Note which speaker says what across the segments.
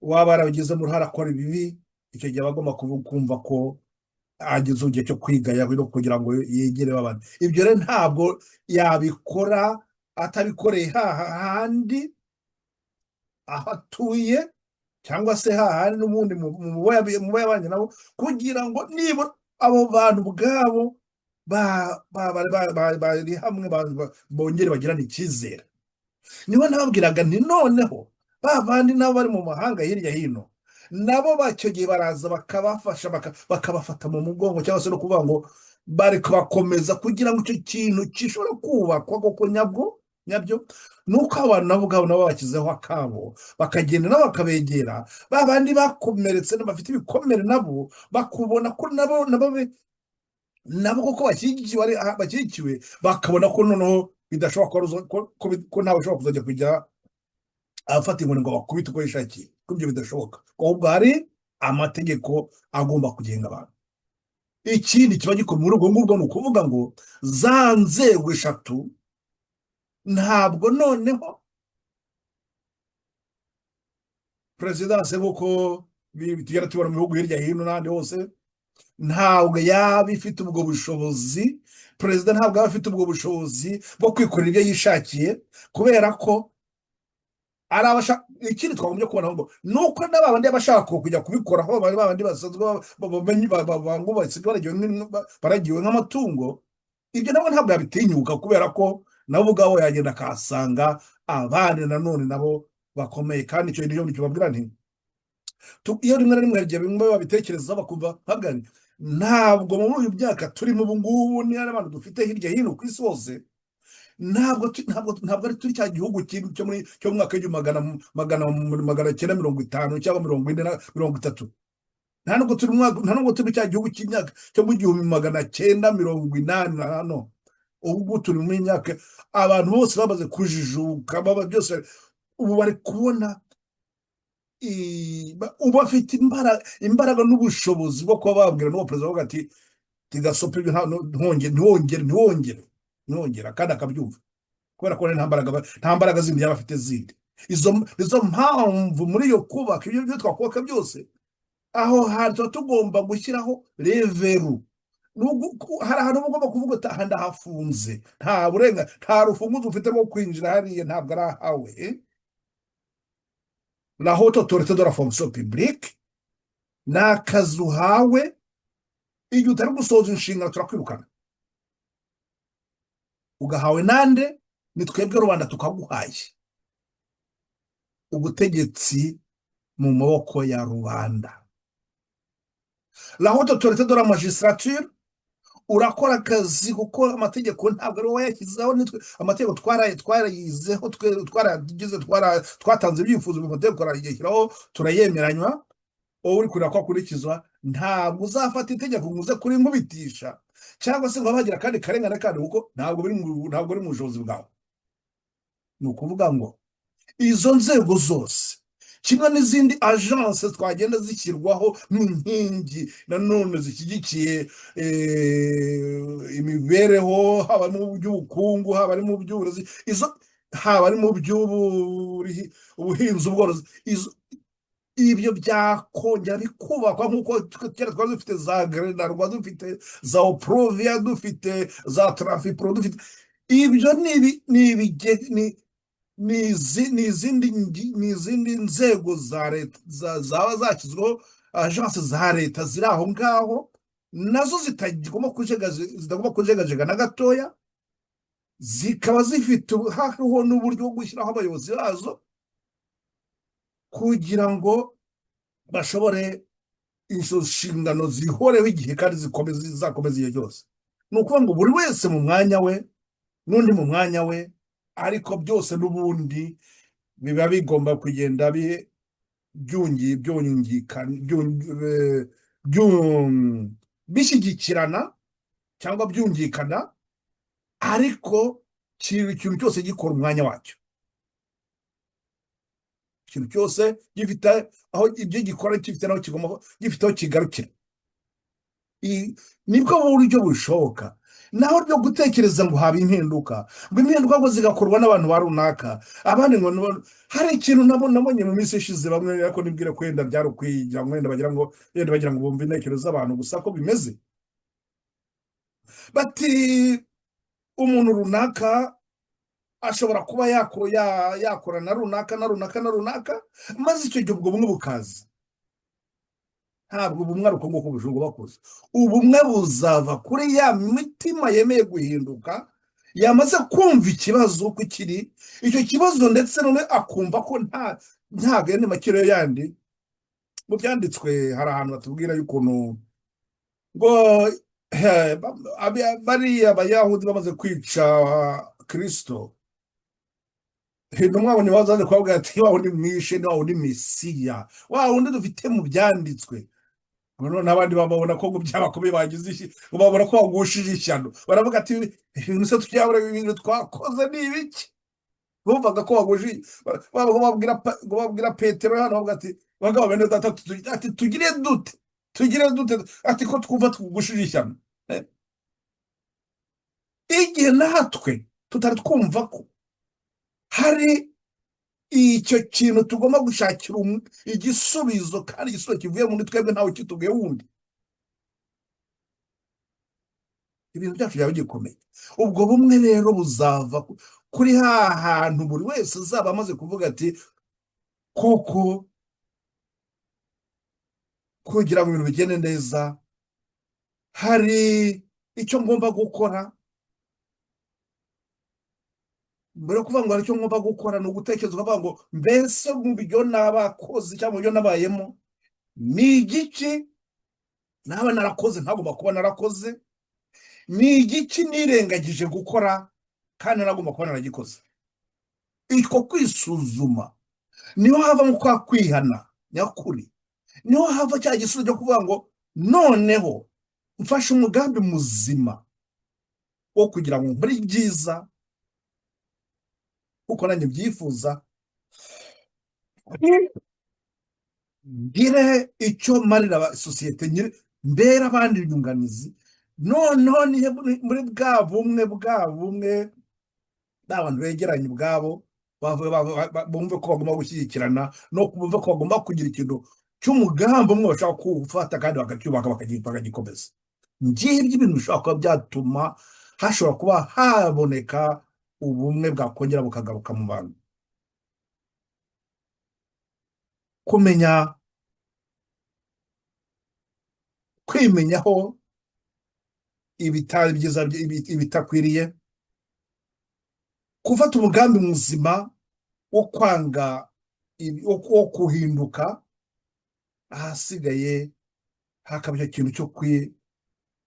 Speaker 1: Waba yarabigizemo uruhare akora ibibi, icyo gihe aba agomba kumva ko ageze igihe cyo kwigaya no kugira ngo yegere abantu. Ibyo rero ntabwo yabikora atabikoreye hahandi aho atuye, cyangwa se hahandi n'ubundi mu bo yabanye nabo, kugira ngo nibura abo bantu ubwabo bari hamwe bongere bagirane icyizere. Niho nababwiraga nti noneho ba bandi nabo bari mu mahanga hirya hino, nabo bacyo gihe baraza bakabafasha, bakabafata mu mugongo, cyangwa se no kuvuga ngo bari kubakomeza kugira ngo icyo kintu gishobore kubakwa koko nyabwo nyabyo. Ni uko abantu nabo ubwabo nabo bashyizeho akabo, bakagenda nabo bakabegera ba bandi bakomeretse, bafite ibikomere, nabo bakubona ko nabo koko bashyigikiwe, bakabona ko noneho bidashoboka ko ntawe ushobora kuzajya kujya afata inkoni ngo bakubite uko yishakiye, ko ibyo bidashoboka, ahubwo hari amategeko agomba kugenga abantu. Ikindi kiba gikomeye muri ubwo ngubwo ni ukuvuga ngo za nzego eshatu ntabwo noneho perezidanse, nk'uko tugenda tubona mu bihugu hirya hino n'ahandi hose, ntabwo yaba ifite ubwo bushobozi. Perezida ntabwo yaba afite ubwo bushobozi bwo kwikorera ibyo yishakiye, kubera ko ari abashaka. Ikindi twagombye kubona ngo ni uko n'aba bandi bashaka kujya kubikoraho bari babandi basanzwe baragiwe nk'amatungo. Ibyo nabo ntabwo yabitinyuka, kubera ko nabo ubwabo yagenda akahasanga abandi nanone nabo bakomeye. Kandi icyo niyo kibabwira nti iyo rimwe na rimwe hari igihe bimwe babitekereza bakumva ntabwo ntabwo muri uyu myaka turimo ubu ngubu, niyo abantu dufite hirya hino ku isi hose, ntabwo ari turi cya gihugu cyo mu mwaka w'igihumbi 950 cyangwa 40 na 30. Nta nubwo turi cya gihugu cy'imyaka cyo mu 1980 na hano. Ubu turi mu myaka abantu bose bamaze kujijuka, baba byose ubu bari kubona, ubu bafite imbaraga n'ubushobozi bwo kuba babwira n'uwo perezida bavuga ati tigasopa ibyo, ntiwongere, ntiwongere, ntiwongere, ntiwongere, kandi akabyumva, kubera ko nta mbaraga zindi yaba afite zindi. Izo mpamvu muri iyo kubaka ibyo byo twakubaka byose, aho hantu tuba tugomba gushyiraho les verrous. Hari ahantu uba ugomba kuvuga uti aha ndahafunze, nta burenga, nta rufunguzo ufite rwo kwinjira hariya, ntabwo ari ahawe. La haute autorité de la fonction publique ni akazi uhawe. Igihe utari gusohoza inshingano, turakwirukana. Ugahawe nande? Ni twebwe rubanda tukaguhaye. Ubutegetsi mu maboko ya rubanda. La haute autorité de la magistrature, urakora akazi kuko amategeko ntabwo ari wowe wayashyizeho, nitwe. Amategeko twarayizeho, twaragize, twatanze ibyifuzo mu mategeko, arayashyiraho, turayemeranywa. Wowe uri kureba ko akurikizwa. Ntabwo uzafata itegeko ngo uze kurinkubitisha, cyangwa se ngo bagira akandi karengane kandi, kuko ntabwo biri mu bushobozi bwawe. Ni ukuvuga ngo izo nzego zose, kimwe n'izindi agence twagenda zishyirwaho nk'inkingi nanone zishyigikiye imibereho, haba mu by'ubukungu, haba ari mu by'uburezi, izo haba ari mu by'ubuhinzi, ubworozi, ibyo byakongera bikubakwa nk'uko kera twari dufite za GRENARWA, dufite za OPROVIA, dufite za TRAFIPRO, dufite ibyo. Ni izindi nzego za leta zaba zashyizweho, agence za leta ziri aho ngaho, nazo zitagomba kujegajega na gatoya, zikaba zifite hariho n'uburyo bwo gushyiraho abayobozi bazo kugira ngo bashobore izo nshingano zihoreho igihe kandi zikomeze, zizakomeza igihe cyose. Ni ukuvuga ngo buri wese mu mwanya we n'undi mu mwanya we, ariko byose n'ubundi biba bigomba kugenda bishyigikirana cyangwa byungikana, ariko ikintu cyose gikora umwanya wacyo, ikintu cyose gifite aho ibyo gikora, gifite n'aho kigomba, gifite aho kigarukira. Nibwo buryo bushoboka. Naho byo gutekereza ngo haba impinduka, ngo impinduka ngo zigakorwa n'abantu ba runaka, abandi ngo hari ikintu nabo nabonye mu minsi ishize, bamwe ariko nibwira ko wenda byari ukwigira ngo wenda bagira ngo wenda bagira ngo bumve intekerezo z'abantu gusa ko bimeze, bati umuntu runaka ashobora kuba yakora na runaka na runaka na runaka, maze icyo gihe ubwo bumwe bukaza. Ntabwo ubumwe ari uko nguko bushobora bakoze. Ubumwe buzava kuri ya mitima yemeye guhinduka, yamaze kumva ikibazo uko kiri, icyo kibazo, ndetse none akumva ko ntabwo yandi makiro yandi. Mu byanditswe hari ahantu batubwira y'ukuntu ngo bariya Bayahudi bamaze kwica Kirisito, intumwa ngo ntibazaze kubabwira ati: "Wa wundi mwishe ni wa wundi Mesiya, wa wundi dufite mu byanditswe." Noneho n'abandi bababona ko ngo byabakomeye, bagize iki, ngo babona ko bagushije ishyano, baravuga ati: "Ibintu se tubyabura, ibintu twakoze ni ibiki?" Bumvaga ko bagushije, ngo babwira Petero hano, bavuga ati: "Bagabo bene data, ati tugire dute, tugire dute, ati ko twumva tugushije ishyano?" Igihe natwe tutari twumva ko hari icyo kintu tugomba gushakira igisubizo, kandi igisubizo kivuye muri twebwe, ntawe kitubwiye wundi, ibintu byacu byaba bigikomeye. Ubwo bumwe rero buzava kuri ha hantu buri wese azaba amaze kuvuga ati: "Koko kugira ngo ibintu bigende neza hari icyo ngomba gukora." Mbere yo kuvuga ngo hari icyo ngomba gukora, ni ugutekereza ukavuga ngo: "Mbese mu byo nabakoze cyangwa mu byo nabayemo ni igiki naba narakoze ntagomba kuba narakoze? Ni igiki nirengagije gukora kandi nagomba kuba naragikoze?" Icyo kwisuzuma niho havamo kwa kwihana nyakuri, niho hava cya gisubizo cyo kuvuga ngo: "Noneho mfashe umugambi muzima wo kugira ngo nkore ibyiza kuko nanjye byifuza, ngire icyo marira sosiyete, mbere abandi inyunganizi." Noneho niyo muri bwa bumwe, bwa bumwe n'abantu begeranye ubwabo, bumve ko bagomba gushyigikirana, no bumve ko bagomba kugira ikintu cy'umugambi umwe bashaka kuwufata kandi bakacyubaka, bakagikomeza. Ngibyo ibintu bishobora kuba byatuma hashobora kuba haboneka ubumwe bwakongera bukagaruka mu bantu: kumenya kwimenyaho ibitari byiza, ibitakwiriye, gufata umugambi muzima wo kwanga, wo guhinduka, ahasigaye hakaba icyo kintu cyo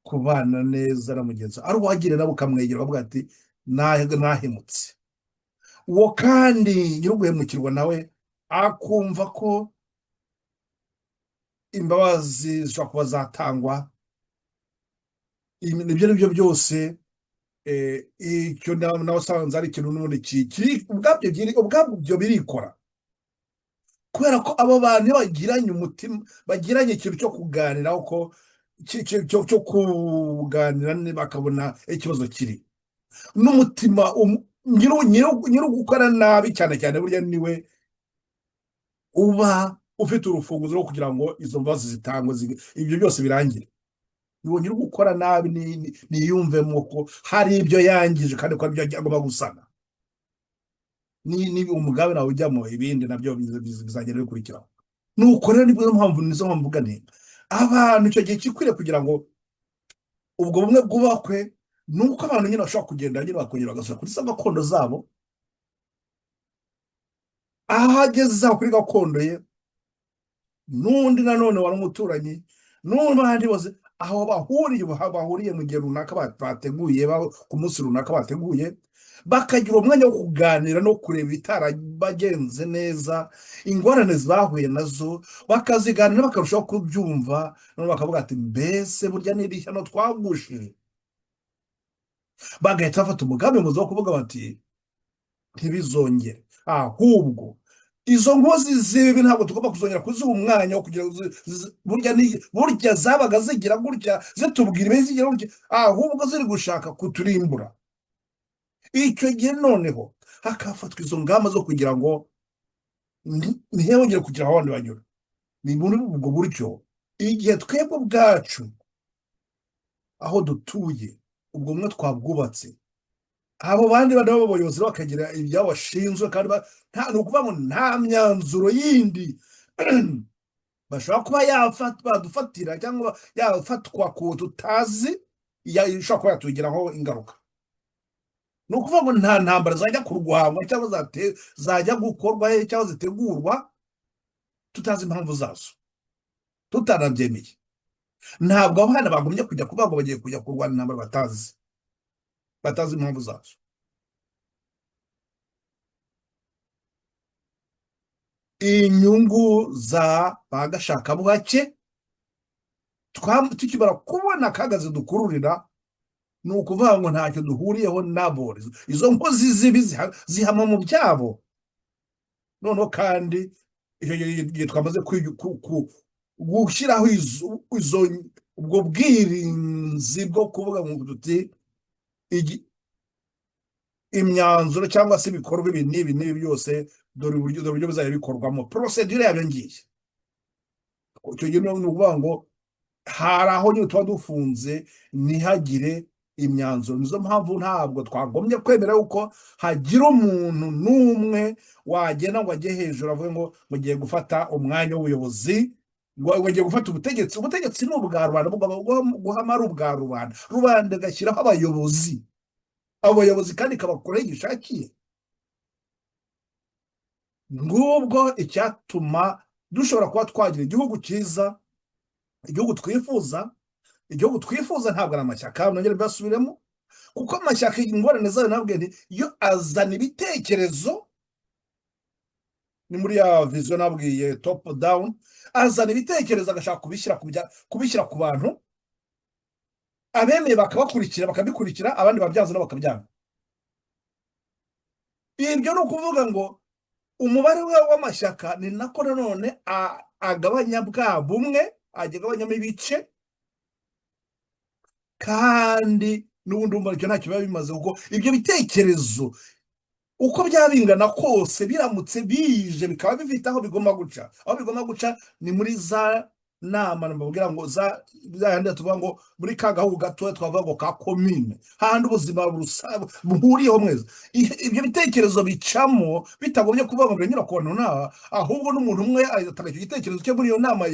Speaker 1: kubana neza na mugenzi wawe, ari uwagiriye nawe ukamwegera ukavuga ati: "Nahemutse." Uwo kandi nyir'uguhemukirwa nawe akumva ko imbabazi zishobora kuba zatangwa. Ibyo ari byo byose, icyo nawe usanze ari ikintu n'ubundi ubwabyo birikora, kubera ko abo bantu iyo bagiranye umutima, bagiranye ikintu cyo kuganiraho, ko cyo kuganira, bakabona ikibazo kiri n'umutima, nyiri gukora nabi cyane cyane burya niwe uba ufite urufunguzo rwo kugira ngo izo mbabazi zitangwe, ibyo byose birangire. Niwo nyiri gukora nabi niyumvemo ko hari ibyo yangije kandi ko ari byo agomba gusana. Ni umugambi nawe ujyamo, ibindi nabyo bizagenda bikurikiraho. Nuko rero nibwo mpamvu, nizo mpamvu mvuga nti abantu icyo gihe kikwiriye kugira ngo ubwo bumwe bwubakwe, ni uko abantu nyine bashobora kugenda nyine bakongera bagasubira kuri za gakondo zabo, aho ageze aho kuri gakondo ye, n'undi nanone wari umuturanyi n'abandi bose aho bahuriye, bahuriye mu gihe runaka bateguye, ku munsi runaka bateguye, bakagira umwanya wo kuganira no kureba ibitarabagenze neza, ingorane bahuye nazo bakaziganira, bakarushaho kubyumva, noneho bakavuga ati: "Mbese burya n'iri shyano twagushije?" Bagahita bafata umugambi muzima wo kuvuga bati: "Ntibizongere." Ahubwo Izo nkozi z'ibibi ntabwo tugomba kuzongera kuziha umwanya wo kugira ngo burya zabaga zigira gutya, zitubwira ibintu, zigira gutya, ahubwo ziri gushaka kuturimbura. Icyo gihe noneho hakafatwa izo ngamba zo kugira ngo ntihongere kugira aho abandi banyura. Ni muri ubwo buryo, igihe twebwe ubwacu aho dutuye ubwo bumwe twabwubatse, abo bandi bandi b'abayobozi bakagira ibyabo bashinzwe, kandi ni ukuvuga ngo nta myanzuro yindi bashobora kuba badufatira cyangwa yafatwa ku tutazi ishobora kuba yatugiraho ingaruka. Ni ukuvuga ngo nta ntambara zajya kurwanwa cyangwa zajya gukorwa cyangwa zitegurwa tutazi impamvu zazo, tutanabyemeye. Ntabwo abana bagumye kujya kuvuga ngo bagiye kujya kurwana intambara batazi impamvu zazo. Inyungu za ba gashakabuhake, tukimara kubona akaga zidukururira, ni ukuvuga ngo ntacyo duhuriyeho nabo. Izo nkozi z'ibi zihama mu byabo. Noneho kandi icyo gihe twamaze gushyiraho ubwo bwirinzi bwo kuvuga ngo tuti imyanzuro cyangwa se ibikorwa ibi n'ibi n'ibi byose, dore uburyo bizajya bikorwamo, procédure yabyo ngiye. Icyo gihe ni ukuvuga ngo hari aho nyine tuba dufunze ntihagire imyanzuro. Nizo mpamvu ntabwo twagombye kwemera yuko hagira umuntu n'umwe wagenda ngo ajye hejuru avuge ngo mugiye gufata umwanya w'ubuyobozi, ngo bagiye gufata ubutegetsi. Ubutegetsi ni ubwa rubanda, bugomba guhama ari ubwa rubanda. Rubanda igashyiraho abayobozi, abo bayobozi kandi ikabakuraho igihe ishakiye. Ngubwo icyatuma dushobora kuba twagira igihugu cyiza, igihugu twifuza. Igihugu twifuza ntabwo ari amashyaka, nongere mbasubiremo, kuko amashyaka ingorane zayo nabwo nti yo azana ibitekerezo, ni muri ya vision nabwiye top down, azana ibitekerezo agashaka kubishyira ku bantu, abemeye bakabakurikira bakabikurikira, abandi babyanze nabo bakabyanga. Ibyo ni ukuvuga ngo umubare w'amashyaka ni nako nanone agabanya bwa bumwe, agabanyamo ibice, kandi n'ubundi wumva icyo ntacyo biba bimaze, kuko ibyo bitekerezo uko byaba bingana kose biramutse bije bikaba bifite aho bigomba guca. Aho bigomba guca ni muri za nama mbabwira ngo za yandi tuvuga ngo muri ka gahugu gatoya twavuga ngo ka komine, hahandi ubuzima buhuriyeho mwese. Ibyo bitekerezo bicamo bitagombye kuvuga ngo biranyura ku bantu n'aba, ahubwo n'umuntu umwe atanga icyo gitekerezo cye muri iyo nama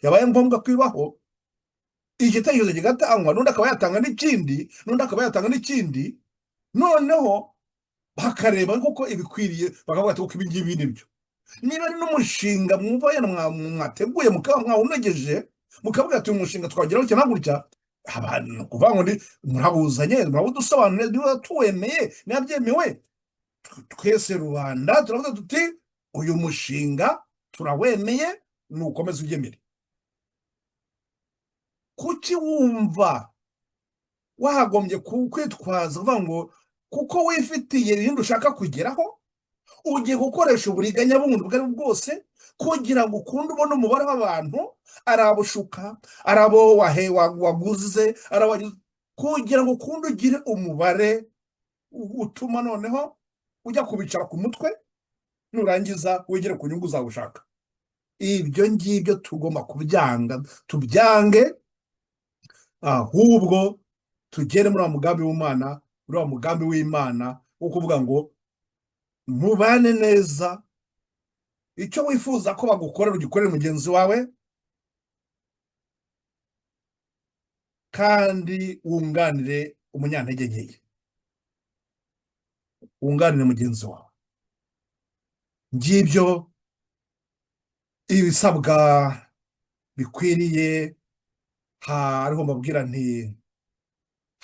Speaker 1: yabaye ngombwa ko ibaho, igitekerezo kigatangwa, n'undi akaba yatanga n'ikindi, n'undi akaba yatanga n'ikindi, noneho bakareba koko ibikwiriye, bakavuga ati kuko ibi ngibi ni byo. Niba ari n'umushinga mwumva yenda mwateguye mukaba mwawunogeje, mukavuga ati uyu mushinga twageraho gutya na gutya, abantu ni ukuvuga ngo murabuzanye, murabudusobanurire, niba tuwemeye, niba byemewe, twese rubanda turavuga tuti uyu mushinga turawemeye, nukomeze ugemere. Kuki wumva wagombye kwitwaza uvuga ngo kuko wifitiye ibindi ushaka kugeraho, ugiye gukoresha uburiganya bundi ubwo ari bwo bwose kugira ngo ukunde ubone umubare w'abantu, ari abo ushuka, ari abo waguze, ari abo wagize, kugira ngo ukunde ugire umubare utuma noneho ujya kubicara ku mutwe, nurangiza wigere ku nyungu zawe ushaka. Ibyo ngibyo tugomba kubyanga, tubyange, ahubwo tugere muri wa mugambi w'Imana, muri wa mugambi w'Imana wo kuvuga ngo mubane neza, icyo wifuza ko bagukorera ugikorere mugenzi wawe, kandi wunganire umunyantege nkeya, wunganire mugenzi wawe. Ngibyo ibisabwa bikwiriye. Hariho mbabwira nti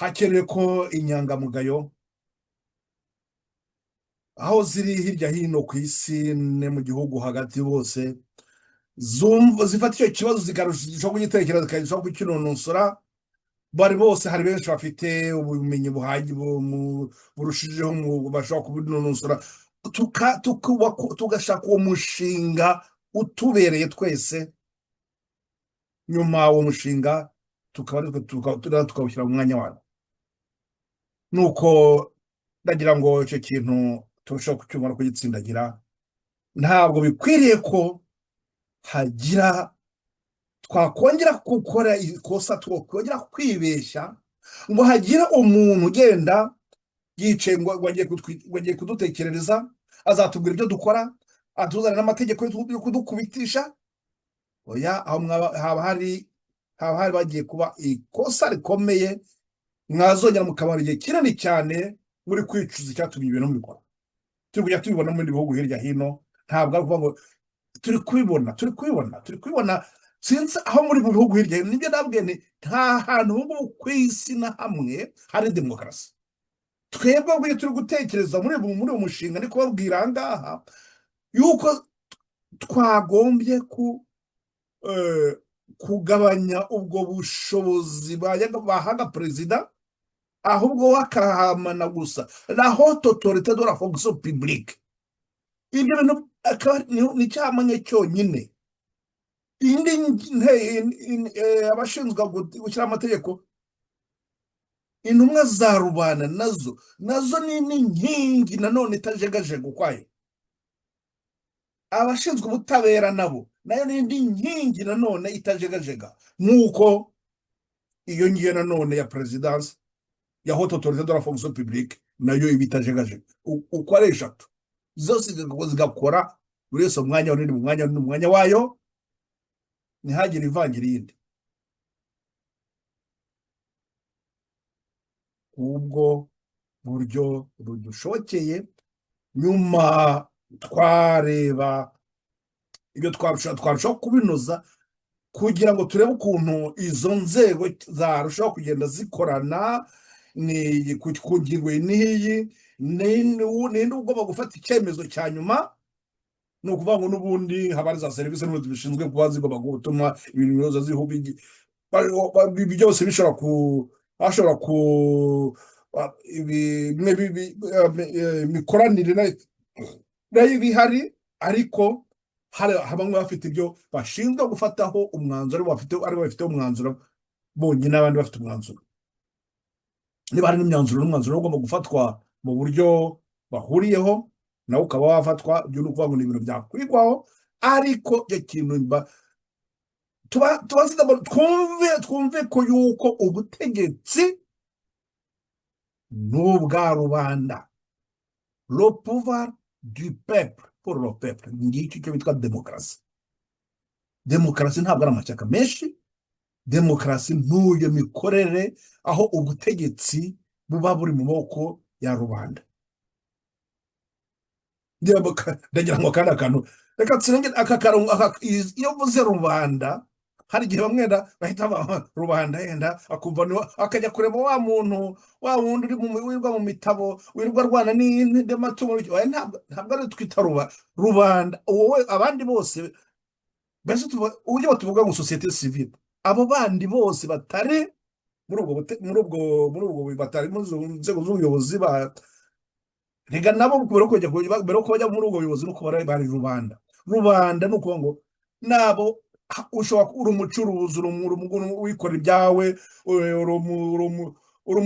Speaker 1: hakenewe ko inyangamugayo aho ziri hirya hino ku isi no mu gihugu hagati bose zifata icyo kibazo zikarushaho kugitekereza, zikarushaho kukinonosora. Bari bose, hari benshi bafite ubumenyi buhagije burushijeho bashobora kubinonosora. Tugashaka uwo mushinga utubereye twese. Nyuma uwo mushinga tukaba aritwe tukawushyira mu mwanya wawo. Nuko ndagira ngo icyo kintu turusheho kucyumva no kugitsindagira. Ntabwo bikwiriye ko hagira twakongera gukora ikosa, twakongera kwibeshya ngo hagire umuntu ugenda yicaye ngo agiye kudutekerereza, azatubwira ibyo dukora, atuzanira n'amategeko yo kudukubitisha. Oya, aho haba hari bagiye kuba ikosa rikomeye, mwazongera mukamara igihe kinini cyane muri kwicuza icyatumye ibintu mubikora. Turi kujya tubibona mu bindi bihugu hirya hino. Ntabwo ari ukuvuga ngo turi kubibona, turi kubibona, turi kubibona. Sinzi aho muri mu bihugu hirya hino. Nibyo nabwiye nti nta hantu ubu ngubu ku isi na hamwe hari demokarasi. Twebwe ubwo turi gutekereza muri uyu mushinga, ndi kubabwira aha ngaha yuko twagombye kugabanya ubwo bushobozi bahaga perezida, ahubwo we akahamana gusa la haute autorité de la fonction publique. Ibyo bintu akaba ni cyahamanye cyonyine. Indi abashinzwe gushyira amategeko, intumwa za rubanda, nazo ni n'inkingi nanone itajegajega ukwayo. Abashinzwe ubutabera nabo, nayo ni indi nkingi nanone itajegajega, nk'uko iyo ngiyo nanone ya perezidansi ya haute autorité de la fonction publique nayo iba itajegajega. Uko ari eshatu zose zigakora buri wese mu mwanya w'undi, mu mwanya w'undi, mu mwanya wayo, ntihagire ivangira iyindi. Ubwo buryo budushokeye, nyuma twareba ibyo twarushaho kubinoza kugira ngo turebe ukuntu izo nzego zarushaho kugenda zikorana. Ni ku ngingo iyi n'iyi, ninde ugomba gufata icyemezo cya nyuma? Ni ukuvuga ngo n'ubundi haba hari za serivisi n'ubundi zibishinzwe kuba zigomba gutuma ibintu bihoza byose bishobora ku hashobora ku bimwe imikoranire nayo iba ihari, ariko hari bamwe bafite ibyo bashinzwe gufataho umwanzuro, aribo bafite umwanzuro bonyine, abandi bafite umwanzuro. Niba hari n'imyanzuro, n'umwanzuro ugomba gufatwa mu buryo bahuriyeho, nawe ukaba wafatwa. Ibyo ni ukuvuga ngo ni ibintu byakwigwaho, ariko icyo kintu tuba twumve ko yuko ubutegetsi ni ubwa rubanda, le pouvoir du peuple pour le peuple. Ngicyo icyo bitwa demokarasi. Demokarasi ntabwo ari amashyaka menshi. Demokarasi n'uyo mikorere aho ubutegetsi buba buri mu maboko ya rubanda. Ndagira ngo akandi akantu reka nsenge aka karongo iyo mvuze rubanda, hari igihe bamwe bahita rubanda yenda akumva akajya kureba wa muntu wa wundi uri wirirwa mu mitabo, wirirwa arwana n'amatungo. Oya, ntabwo ari twita rubanda wowe. Abandi bose mbese uburyo batuvuga ngo société civile, abo bandi bose batari muri ubwo batari muri izo nzego z'ubuyobozi, ba rega nabo mbere yo kujya muri ubwo buyobozi nuko bari rubanda. Rubanda ni ukuvuga ngo nabo ushobora uri umucuruzi, uri wikorera ibyawe, uri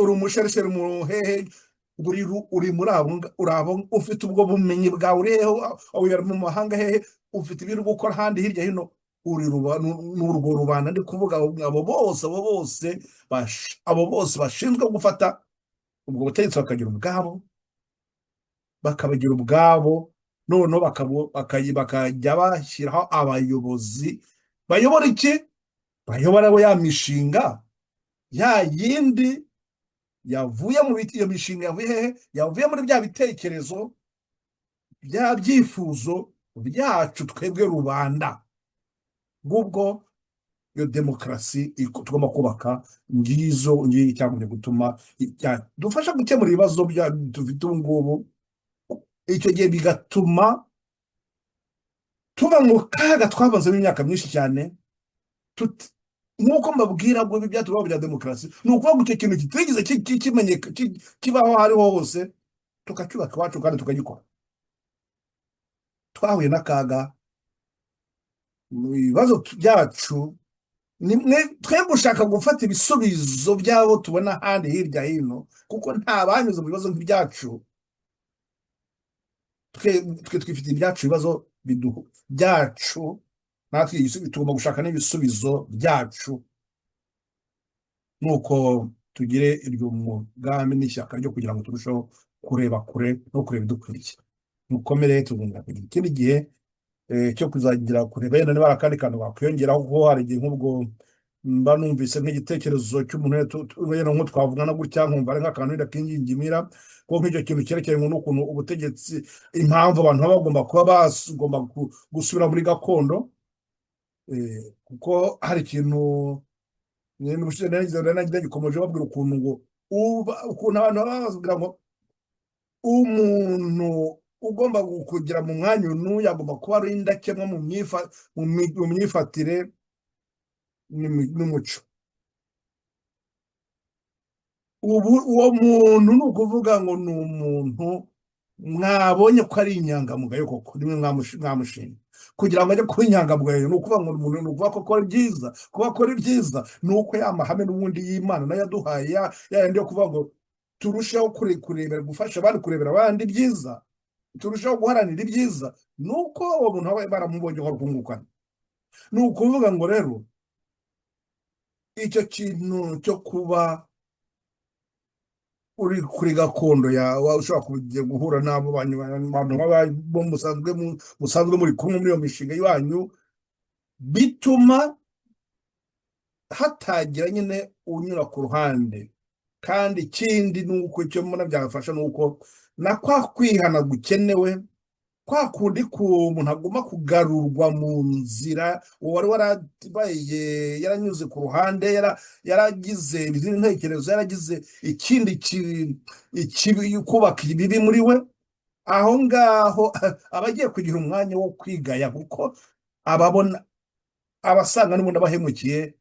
Speaker 1: umusherisheri mu hehe, uri muri abo uri abo ufite ubwo bumenyi bwawe, uri hehe, wibera mu mahanga hehe, ufite ibintu gukora ahandi hirya hino, uri ni urwo rubanda ndi kuvuga. Abo bose bashinzwe gufata ubwo butegetsi bakagira ubwabo, bakabagira ubwabo, noneho bakajya bashyiraho abayobozi bayobora iki? Bayobora ya mishinga ya yindi yavuye mu biti. Iyo mishinga yavuye hehe? Yavuye muri bya bitekerezo, bya byifuzo byacu twebwe rubanda. Ngubwo iyo demokarasi tugomba kubaka. Ngizo ngiyi cyagombye gutuma dufasha gukemura ibibazo dufite ubu ngubu. Icyo gihe bigatuma tuva mu kaga twabazemo imyaka myinshi cyane. Nk'uko mbabwira ngo ibi byatubaho bya demokarasi, ni ukuvuga ngo icyo kintu kitigeze kimenyeka kibaho aho ariho hose, tukacyubaka iwacu kandi tukagikora. Twahuye n'akaga mu bibazo byacu. Twe gushaka gufata ibisubizo by'abo tubona ahandi hirya hino, kuko nta banyuze mu bibazo nk'ibyacu. Twe twifitiye ibyacu, ibibazo byacu, natwe tugomba gushaka n'ibisubizo byacu. Nuko tugire iryo mugambi n'ishyaka ryo kugira ngo turusheho kureba kure no kureba ibidukwiriye. Mukomere, tugomba kugira ikindi gihe cyo kuzagira kureba yenda niba hari akandi kantu wakwiyongeraho, kuko hari igihe nk'ubwo mba numvise nk'igitekerezo cy'umuntu, wenda nko twavugana gutya, nkumva ari nk'akantu wenda k'ingingimira, kuko nk'icyo kintu cyerekeranye n'ukuntu ubutegetsi, impamvu abantu baba bagomba kuba bagomba gusubira muri gakondo, kuko hari ikintu n'ubushize nagikomeje babwira ukuntu ngo ukuntu abantu baba bababwira ngo umuntu ugomba kugera mu mwanya uyu agomba kuba ari indakemwa mu myifatire n'umuco. Ubu uwo muntu ni ukuvuga ngo ni umuntu mwabonye ko ari inyangamugayo koko, nimwe mwamushinga kugira ngo ajye kuba inyangamugayo. Ni ukuvuga ngo umuntu, ni ukuvuga ko akora ibyiza. Kuba akora ibyiza ni uko ya mahame n'ubundi y'Imana nayo yaduhaye, ya yandi yo kuvuga ngo turusheho kurebera, gufasha abandi, kurebera abandi ibyiza, turusheho guharanira ibyiza, ni uko uwo muntu aba baramubonye ko rwungukana. Ni ukuvuga ngo rero icyo kintu cyo kuba uri kuri gakondo yawe, ushobora kujya guhura n'abo bantu bo musanzwe muri kumwe muri iyo mishinga yanyu, bituma hatagira nyine unyura ku ruhande. Kandi ikindi ni uko icyo mbona byafasha ni uko na kwa kwihana gukenewe, kwa kundi ku umuntu agomba kugarurwa mu nzira, uwari warabaye yaranyuze ku ruhande, yaragize izindi ntekerezo, yaragize ikindi ikibi, kubaka ibibi muri we, aho ngaho aba agiye kugira umwanya wo kwigaya, kuko ababona abasanga n'ubundi abahemukiye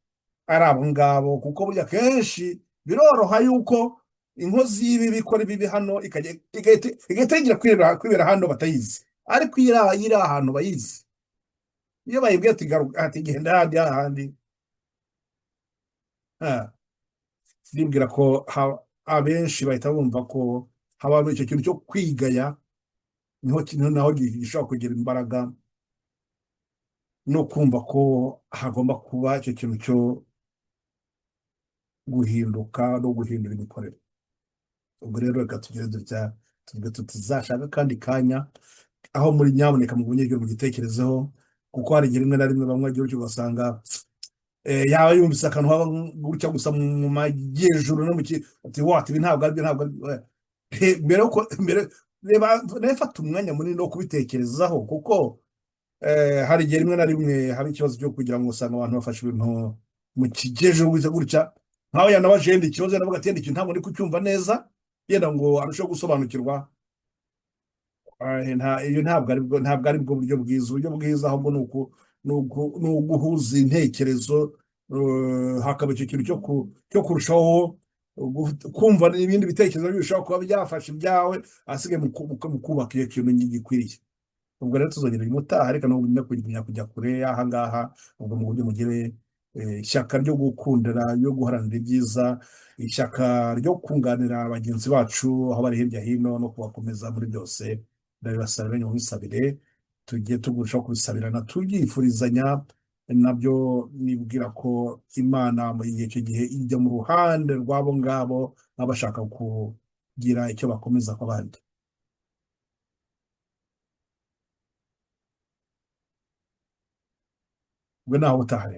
Speaker 1: ari abo ngabo. Kuko burya kenshi biroroha yuko inkozi y'ibibi ikora ibibi hano igahita yigira kwibera hano batayizi, ariko iyo iri ahantu bayizi, iyo bayibwiye ati garuka, ati genda ahandi hahandi, ndibwira ko abenshi bahita bumva ko haba icyo kintu cyo kwigaya, niho naho gishobora kugira imbaraga, no kumva ko hagomba kuba icyo kintu cyo guhinduka no guhindura imikorere. Ubwo rero reka tugere dutya, tuvuge tutizashaka akandi kanya aho muri, nyaboneka mugumye ibyo mugitekerezeho, kuko hari igihe rimwe na rimwe bamwe bagira utyo ugasanga yaba yumvise akantu haba gutya gusa mu majyejuru no mu ki, ati wati ibi ntabwo aribyo, ntabwo aribyo. Mbere yuko mbere reba fata umwanya munini wo kubitekerezaho, kuko hari igihe rimwe na rimwe haba ikibazo cyo kugira ngo usanga abantu bafashe ibintu mu kigejo gutya gutya, nkaho yanabaje yenda ikibazo, yanavuga ati yenda ikintu ntabwo ndi kucyumva neza, yenda ngo arusheho gusobanukirwa. Iyo ntabwo ari bwo buryo bwiza. Uburyo bwiza ahubwo ni uguhuza intekerezo, hakaba icyo kintu cyo kurushaho kumva ibindi bitekerezo bishobora kuba byafasha ibyawe, ahasigaye mu kubaka iyo kintu gikwiriye. Ubwo rero tuzongera umutaha, reka no kugumya kujya kure y'aha ngaha. Ubwo mu buryo mugire ishyaka ryo gukundana, ryo guharanira ibyiza, ishyaka ryo kunganira bagenzi bacu aho bari hirya hino, no kubakomeza muri byose. Ndabibasaba rero, mubisabire, tujye tugurushaho kubisabirana, tubyifurizanya nabyo. Nibwira ko Imana mu gihe icyo gihe ijya mu ruhande rw'abo ngabo baba bashaka kugira icyo bakomeza ku bandi. Ubwo naho ubutaha rero.